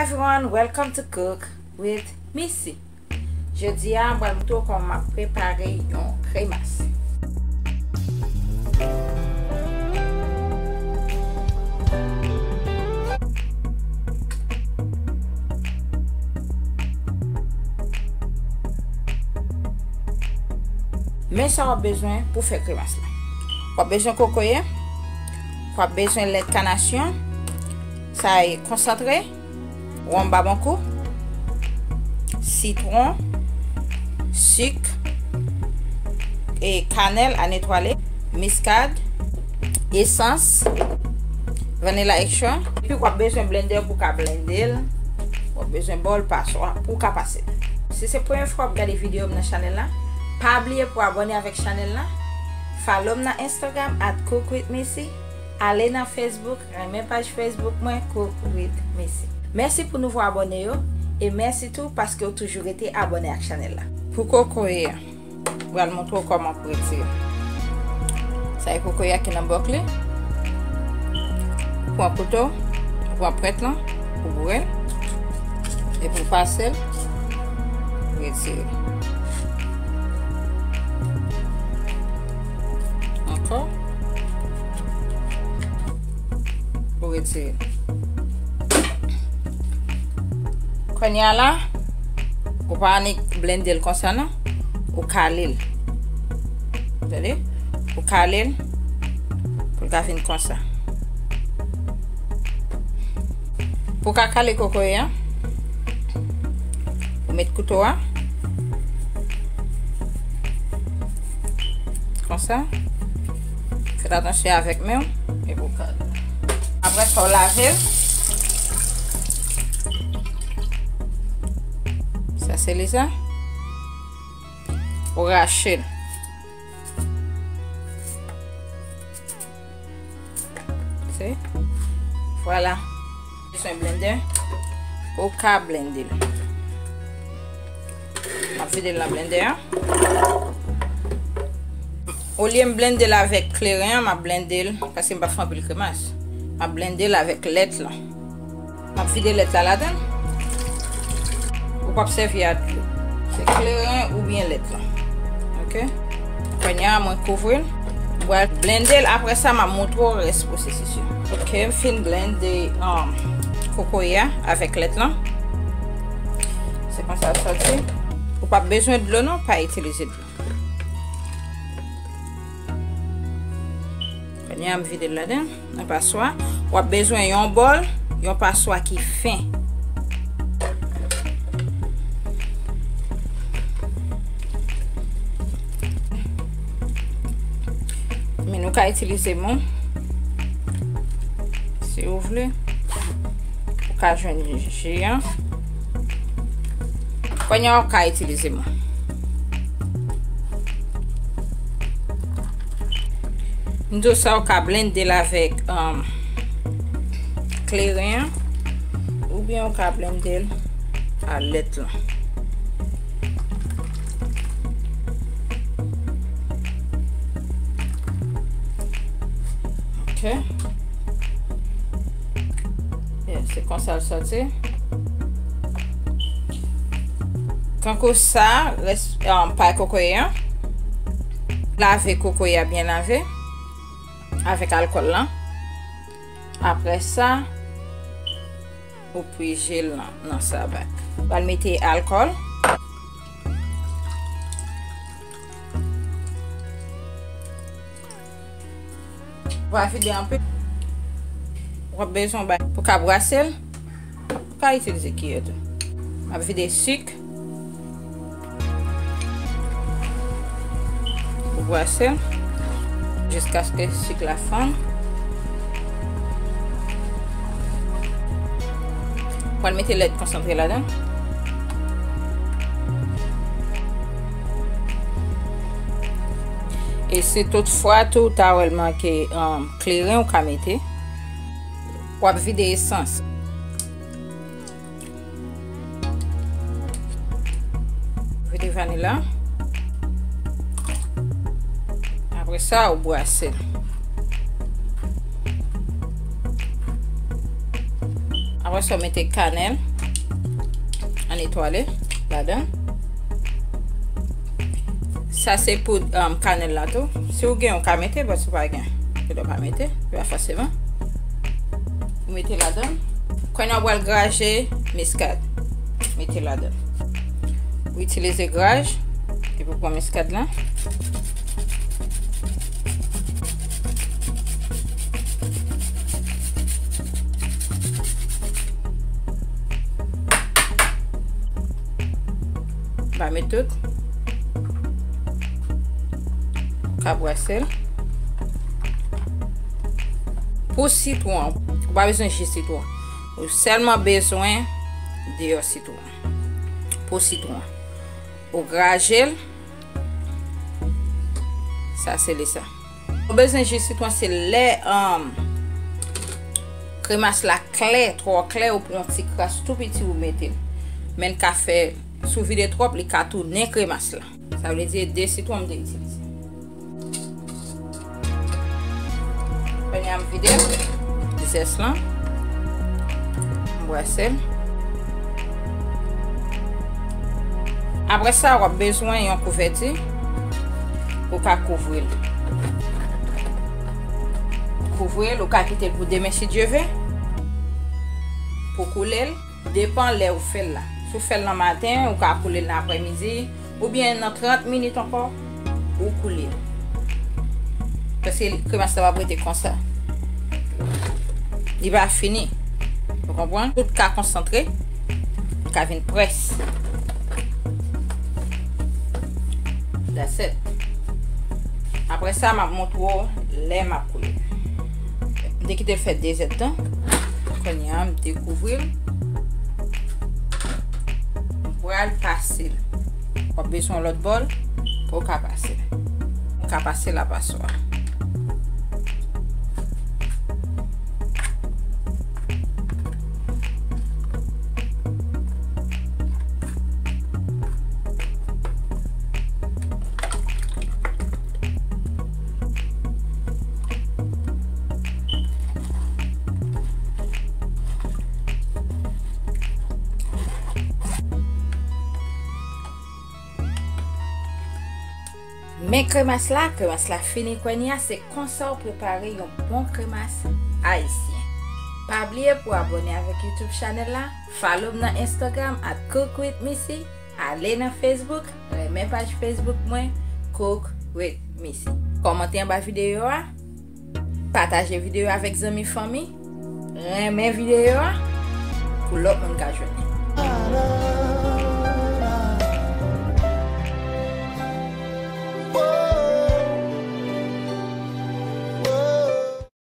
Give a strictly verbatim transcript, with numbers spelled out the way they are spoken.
Everyone, welcome to Cook with Missy. Jodi a, mwen pral montre w kòman m ap prepare yon kremas. Men sa w ap bezwen pou fè kremas la. W ap bezwen kokoye, w ap bezwen lèt kanasyon, sa e konsantre, wonm babonkou, sitwon, sik, e kanèl a netwale, miskad, esans, vanilla extra. Epi w ap bezwen blender pou w ka blende l. W ap bezwen bòl, paswa pou w ka pase l. Si se premye fwa w ap gade videyo m nan chanèl la, pa bliye pou w abòne avèk chanèl la. Follow m nan Instagram at cook with missy. Ale nan Facebook, renmen paj Facebook mwen, Cook with Missy. Mèsi pou nouvo abòne yo, e mèsi tou paske w toujou rete abòne ak chanèl la. Pou kokoye a, m pral montre w kòman pou retire. Sa e kokoye a ki nan bòk li. Ou pran kouto, ou pran prèt lan, ou boure l, epi w pase l, ou retire. Ankò. Ou retire. Kounye a la, ou pa annik blende l konsa non. Ou kale l. Tande? Ou kale l pou l ka vin konsa. Pou w ka kale kokoye a, ou met kouto a. Konsa. Fè atansyon avèk men w. Epi w kale. Apre sa, w lave l. Sa se li sa. Ou rache l. Se. Vwala. Bezwen blender. Ou ka blende l. M ap vide l nan blender an. Olye m blende l avèk kleren an, m ap blende l, paske m pa fè anpil kremas. M ap blende l avèk lèt lan. M ap vide lèt la ladan l. Ou p ap sèvi a dlo. Se kleren oubyen lèt lan. Oke? Kounye a, mwen kouvri l. Mwen pral blende l. Apre sa, m ap montre w rès pwosesis yo. Oke, m fin blende, um, kokoye a avèk lèt lan. Se konsa l sòti. Ou p ap bezwen dlo non, pa itilize dlo. Kounye a, m vide l ladan, nan paswa. W ap bezwen yon bòl, yon paswa ki fen. Men nou ka itilize men w, si w vle. Ou ka jwenn ji an. Kounye a, ou ka itilize men w. M di w sa, ou ka blende l avèk, um, kleren an, oubyen ou ka blende l a lèt lan. Oke. Yeah, se konsa l sòti. Kankou sa, rès, um, pay kokoye an. Lave kokoye a byen lave avèk alkòl lan. Apre sa, ou pije l nan, nan sa bak. Pral mete alkòl. W a vide anpil. W ap bezwen bay pou ka brase l. Ou ka itilize kiyè tou. M ap vide sik. Ou brase l jiskaske sik la fonn. Pral mete lèt konsantre ladan. E si toutfwa tou ou ta wè l manke, um, kleren, ou ka mete. W ap vide esans. Vide vanila. Apre sa, ou brase l. Apre sa, ou mete kanèl. An etwale ladan. Sa se poud, um, kanèl la tou. Si w gen, w ka mete, but si w pa gen, ou pa mete, pa fòseman. Ou mete ladan. Kounye a w pral graje miskad. Mete ladan. Ou itilize graj epi w pran miskad la. Ba met tout. Ou ka brase l. Pou sitwon, ou pa bezwen ji sitwon. Ou sèlman bezwen deyò sitwon. Pou sitwon, ou graje l. Sa se li sa. Ou bezwen ji sitwon se lè, um, kremas la klè, twò klè, ou pran yon ti kras tou piti ou mete l. Men l ka fè, si w vide twòp, li ka tounen kremas la. Sa vle di de sitwon m te itilize. Kounye a m vide zès lan. M brase l. Apre sa, w ap bezwen yon kouvèti pou w ka kouvri l. Kouvri l, ou ka kite l pou demen si Dye ve. Pou koule l, depan lè ou fè l la. Si w fè l nan maten, ou ka koule l nan aprèmidi, oubyen nan trant minit ankò, ou koule l. Paske kremas la p ap rete konsa. Li pa fini. Ou konprann? Tout ka konsantre. Li ka vin près. That's it. Apre sa, m ap montre w lè m ap koule. M te kite l fè de zèdtan. Kounye a, m dekouvri l. M pral pase l. W ap bezwen yon lòt bòl pou w ka pase l. Ou ka pase l a paswa. Men kremas la, kremas la fini kounye a, se konsa w prepare yon bon kremas ayisyen. Pa bliye pou abòne avèk YouTube chanèl la, follow m nan Instagram at cook with missy, ale nan Facebook, renmen paj Facebook mwen, Cook with Missy. Kòmante anba videyo a, pataje videyo a avèk zanmi, fanmi, renmen videyo a pou lòt moun ka jwenn li.